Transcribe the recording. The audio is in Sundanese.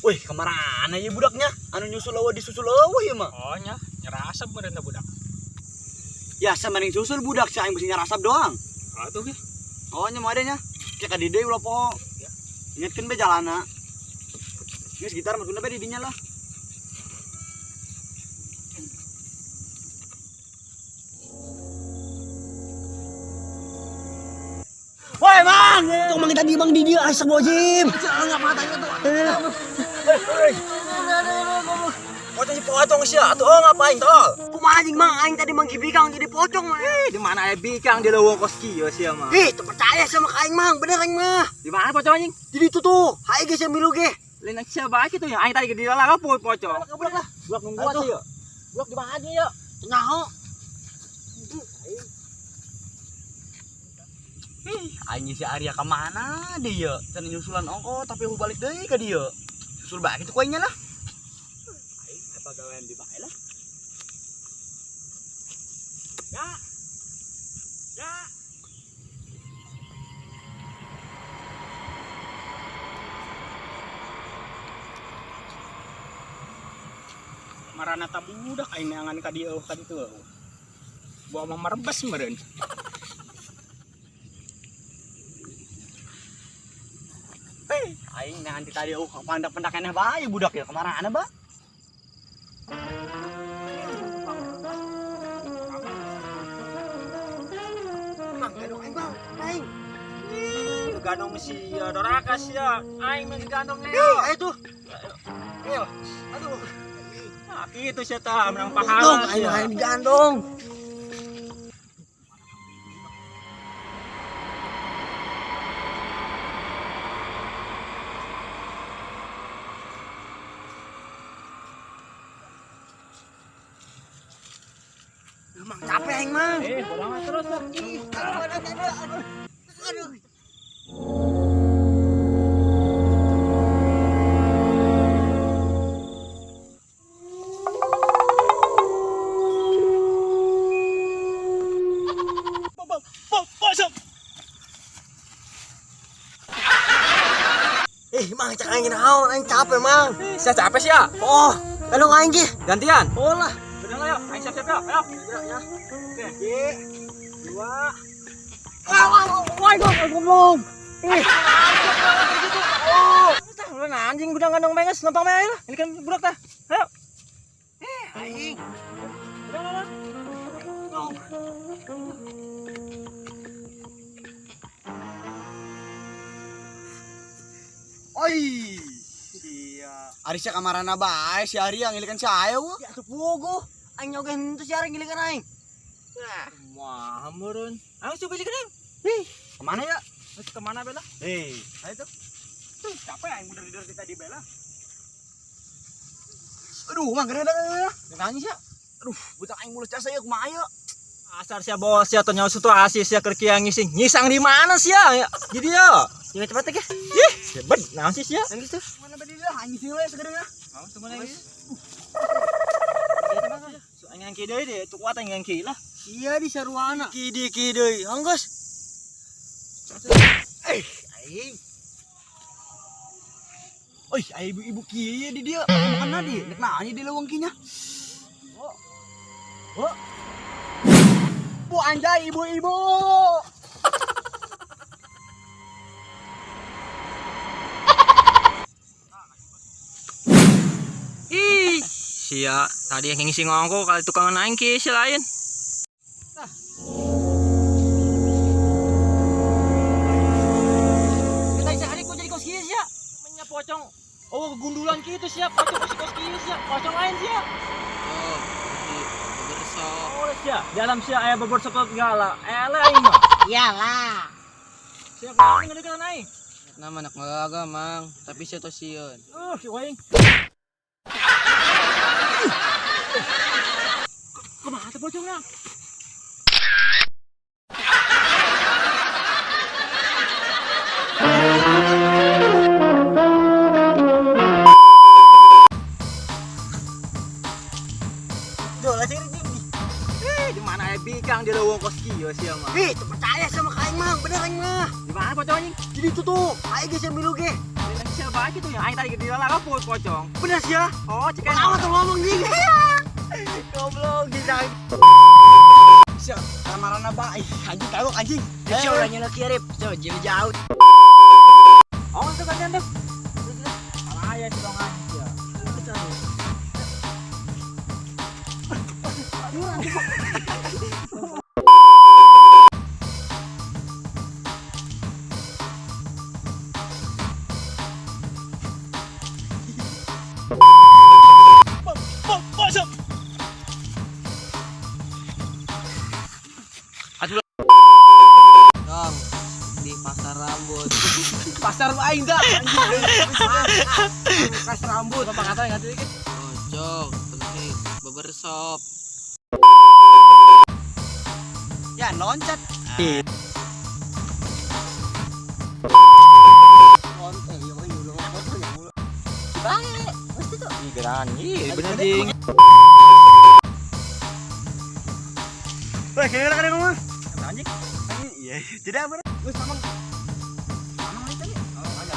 Wih, kamarana ieu budaknya? Anu nyusul eueuh disusul eueuh ieu mah. Oh nya, nyerasap meureun teh budak. Ya, mending susul budak si aing bisi nyarasap doang. Atuh ge. Oh nya mah nya. Cek ka di deui ulah poho. Ya. Ingetkeun be jalana. Geus gitar mah be di dinya lah. Woi, Mang! Tuh mang tadi Bang di dia astagfirullahaladzim. Enggak matanya tuh. Pocong si pocong sia, atuh oh ngapain tol? Kumaha anjing Mang, aing tadi manggi bikang jadi pocong mah. Eh, di mana aya bikang di leuweung kos kieu sia mah. Ih, teu percaya sama ka aing Mang, bener aing mah. Di mana pocong anjing? Jadi itu tuh, hae geus yang milu ge. Lain sia bae kitu ya, aing tadi di dalam apa pocong. Budak lah. Budak nungguan sih ya. Budak di mana ya? Nyaho. Aing si Arya ke mana dia? Cenah nyusulan ongko tapi aku balik deui ka dia. Susul bae kitu ku aingnya lah. Aing apa gawean di bae lah. Ya. Ya. Marana ta budak aing neangan ka dieu ka ditu. Bawa mah merebes meureun. Aing neangan ti tadi eueuh pandak-pandak keneh bae budak ya kamarana ba? Mang, gandong aing bang, aing. Ih, gandong sia, doraka sia. Aing mah gandongnya. Ih, ayo tuh. Ayo. Aduh. Nah, kitu sia tah menang Dong, pahala aing sia. aing digandong. Mang capek aing mang. Eh, bodo amat terus lah. Ih, aduh, aduh, aduh, aduh. Aduh. Ih, mang cek aing naon, aing capek mang. Sia capek sia. Oh, gandong aing ge. Gantian. Oh lah. Bener lah ya, aing siap-siap ya. Ayo. Ya, ya. Oke. Dua. Wah, wah, wah, wah, goblok. Ih. Oh. Tah, ulah nah, anjing budak gandong benges lempang bae lah. Ini kan budak tah. Ayo. Eh, aing. Udah lah. Oi. Sia. Ari sia kamarana bae si Arya ngilikan si aya we. Ya atuh puguh. Aing nyoga henteu si Arya ngilikan aing. Wah, meureun. Aing suka jadi aing. Ih, kemana ya? Terus kemana bela? Eh, ayo tuh. Tuh, capek aing muter tidur tadi bela. Aduh, mang gede dah. Nangis ya. Aduh, budak aing mulus jasa ya kumaha ya? Asar sia bos sia tanya situasi sia keur kieu ngising. Ngisang di mana sia? Ya, jadi ya. Ingat cepat ge. Ih, sebet naon sih sia? Nangis tuh. Mana bedi lah aing ngising we segedenya. Naon tuh mana ieu? So aing ngangki deui deh, tuh kuat aing ngangki lah. Sia di saruana. Ki di ki deui. Hanggeus. Eh, aing. Oi, aing ibu-ibu kieu di dia. Makan di, nek nanya di leuweung kinya. Oh. Oh. Bu anjay ibu-ibu. Ih, sia tadi yang ngisi ngongko kali tukang aing ki si lain. Kita isi hari kok jadi kos kieu sia. Namanya pocong. Oh, gundulan kitu sia, pocong kos kos kieu sia, pocong lain sia. Oh, di bersok. Oh, sia, di alam sia aya bobor sokot gala. Ele aing mah. Iyalah. Sia kumaha ngeudeukeunan aing? Nama anak ngalaga, Mang. Tapi sia tos sieun. Si aing. Kumaha teh pocongna? Duh, lah ciri di. Eh, di mana aya bikang di leuweung kos kieu sia mah. Ih, teu percaya sama ka aing mang, bener aing mah. Di mana pocong anjing? Jadi itu tuh, aing geus yang milu ge. Lain sia Aya bae kitu nya aing tadi di lalaga pocong. Bener sih ya. Oh, cek aing. Awak tuh ngomong jing. Goblok bisa. Sia, kamarana bae. Anjing kagok anjing. Sia ulah nyelek kieu Rip. Sia jauh jauh. Oh, tuh kalian tuh. Aya si dongan sia. Dong, di pasar rambut. Pasar aing dah. Kas rambut. Bapak kata enggak dikit. Pocong, pergi barbershop. Ya loncat. Ih, geran. Ih, bener jing. Wah, kira kan ngomong. Anjing. Iya, tidak bener. Wis mamang. Mamang itu nih. Oh, ada.